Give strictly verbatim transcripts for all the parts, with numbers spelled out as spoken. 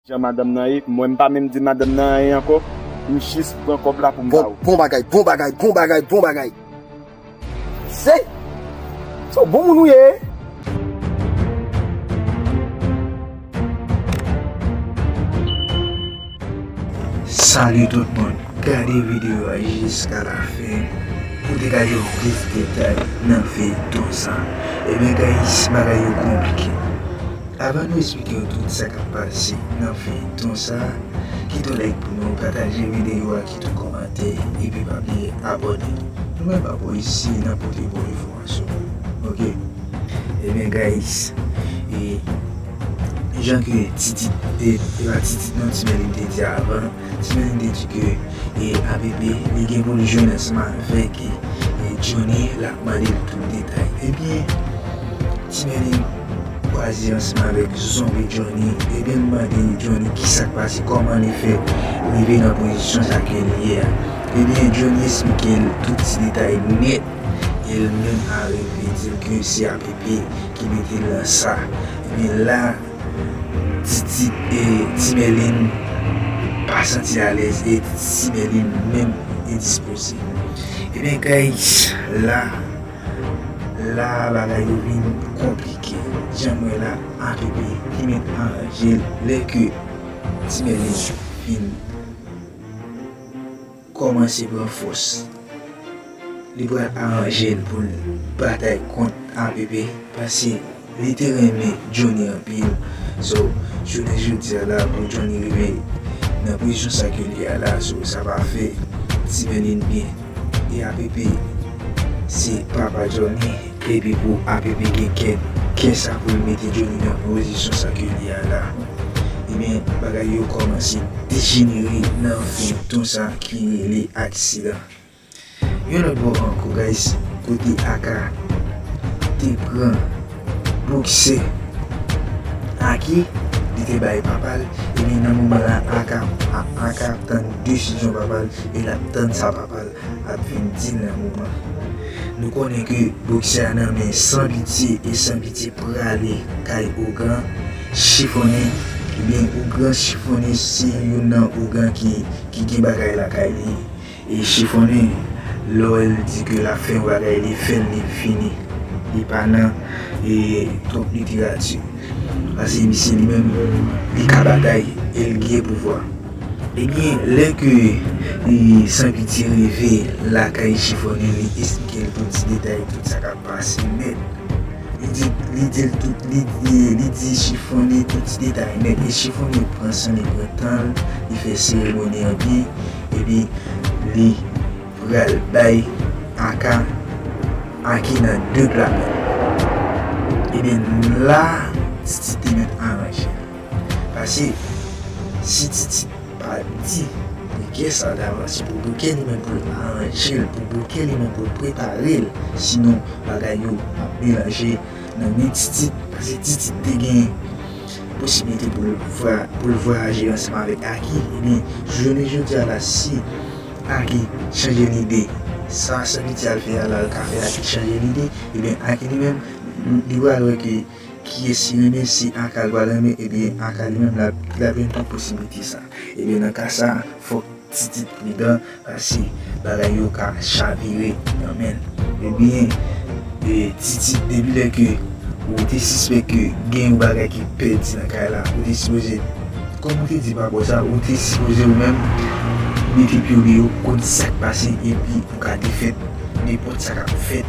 Jan madanm nan ye, mwen m pa menm di madanm nan anyen ankò, m jis pran kòb la pou m ba ou. Bon bagay, bon bagay, bon bagay, bon bagay. Se, se yon bon moun ou ye. Salut tout moun, gade videyo a jiska la fen pou te ka jwenn plis detay nan feyton sa. Ebyen guys, bagay yo konplike. Avan nou esplike w tout sa k ap pase nan feyton sa, kite w like pou nou, pataje videyo a, kite w kòmante, epi pa bliye abòne. Nou menm pa pou isi nan pote bon enfòmasyon. Oke? Ebyen guys, e jan ke Titit, e, e pa Titit non, Ti Mèlin te di avan, Ti Mèlin te di ke e, A P P, li gen pou l jwenn ansanm avèk e, e, Johnny, l ap mande l tout detay. Ebyen, Ti Mèlin kwaze ansanm avèk zonbi Johnny, ebyen l mande Johnny kisa k pase, kòman li fè rive nan pozisyon sa ke li ye a. Ebyen, Johnny esplike l tout ti detay nèt, e l menm arive di l ke se A P P ki mete l nan sa. Ebyen la, Titit e Ti Mèlin pa santi alèz e Ti Mèlin menm endispoze. Ebyen guys, la, la bagay yo vin konplike. Jan m wè la, A P P ki met an ranje l lè ke Ti Mèlin fin kòmanse pran fòs. Li pral aranje l pou l batay kont A P P, paske li te renmen Johnny anpil. So, jounen jodi a la, pou Johnny rive nan pozisyon sa ke li a la, so, sa pa fè Ti Mèlin byen. E A P P se papa Johnny, epi pou A P P gen kè, kè sa pou l mete Johnny nan pozisyon sa ke li a la, ebyen, bagay yo kòmanse dejenere nan feyton sa ki rele Aksidan. Yon lòt bò ankò, guys, kote Aka te pran boksè Aki, li te bay papa l, ebyen, nan moman la, Aka, A-, Aka ap tann desizyon papa l, e l ap tann sa papa l ap vin di l nan moman. Nou konnen ke boksè a nan men San Pitye, e San Pitye prale kay Ougan, Chifonnen, ebyen, Ougan, Chifonnen se youn nan Ougan ki, ki gen bagay lakay li. E Chifonnen, lè w wè l di ke l ap fè yon bagay, li fè l, li fini. Li pa nan, e, twòp literati. Paske misye li menm, li ka batay e l gen pouvwa. Ebyen, lè ke, e, San Pitye rive lakay Chifonnen, li esplike l tout ti detay, tout sa k ap pase nèt. Li di, li di l tout, li, li, li di Chifonnen tout ti detay nèt. E Chifonnen pran san, li pran tan l, li fè seremoni an byen, epi li pral bay Aka, Aki nan de pla men. Ebyen, la, Titit te mèt aranje l. Paske, si Titit pa di Bouke sa davans, se pou Bouke li menm pou l aranje l, pou Bouke li menm pou l prepare l. Sinon, bagay yo ap melanje nan men Titit, paske Titit te gen posiblite pou l vwa-, pou l vwayaje ansanm avèk Aki, ebyen, jounen jodi a la, si Aki chanje lide, sa San Pitye al fè a la, l ka fè Aki chanje lide, ebyen, Aki li menm, li pral wè ke kiyès li renmen, si Aka l pral renmen, ebyen, Aka li menm, l ap, l ap jwenn tout posiblite sa. Ebyen, nan ka sa, fòk Titit pridan, paske bagay yo ka chavire nan men l. Ebyen, e, Titit, depi lè ke ou te sispèk ke gen yon bagay ki pèdi nan kay la, ou te sipoze, kòm ou te di pa bò sa, ou te sipoze ou menm mete pye w deyò, konn sa k pase, epi ou ka defèt nenpòt sa k ap fèt.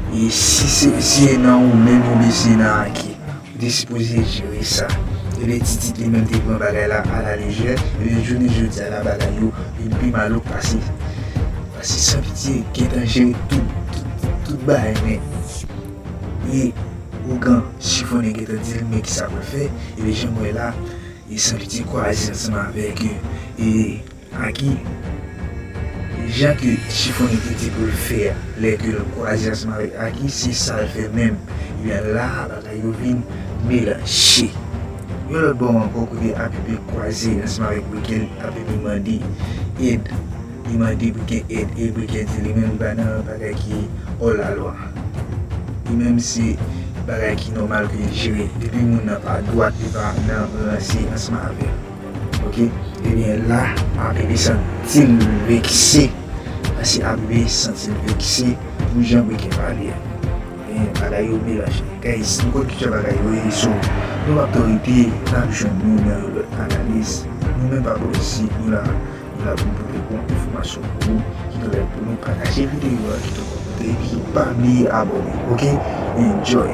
E si se, si se nan ou menm oubyen si se nan Aki, ou te sipoze jere sa. Ebyen, Titit li menm te pran bagay la a la lejè. Ebyen, jounen jodi a la, bagay yo vin pi malouk pase, pase San Pitye gentan jere tout, tout, tout bagay nèt. E Ougan Chifonnen gentan di l men kisa pou l fè. Ebyen, jan m wè la, e San Pitye kwaze ansanm avèk, e, Aki, jan ke Chifonnen te di pou l fè a, lè ke l kwaze ansanm avèk Aki, se sa l fè menm. Ebyen la, bagay yo vin melanje. Yon lòt bò ankò, kote A P P kwaze ansanm avèk Briken, A P P mande èd. Li mande Briken èd, e Briken di li menm li pa nan bagay ki hors la loi. Li menm se bagay ki nòmal ke li jere. Depi moun nan pa dwat, li pa nan ranse ansanm avè l. Ok, ebyen la, Abebe santi l vekse. Paske Abebe santi l vekse pou jan Breken pale a. Ebyen, bagay yo melanje. Guys, nou konn ki jan bagay yo ye, so, nou p ap twò rete, n ap jwenn nou nan yon lòt analiz. Nou menm pa pwofesi, nou la, nou la pou nou pote bon enfòmasyon pou ou, ki dwe pou nou pataje videyo a, ki dwe kòmante, epi pa bliye abòne, ok? Enjoy!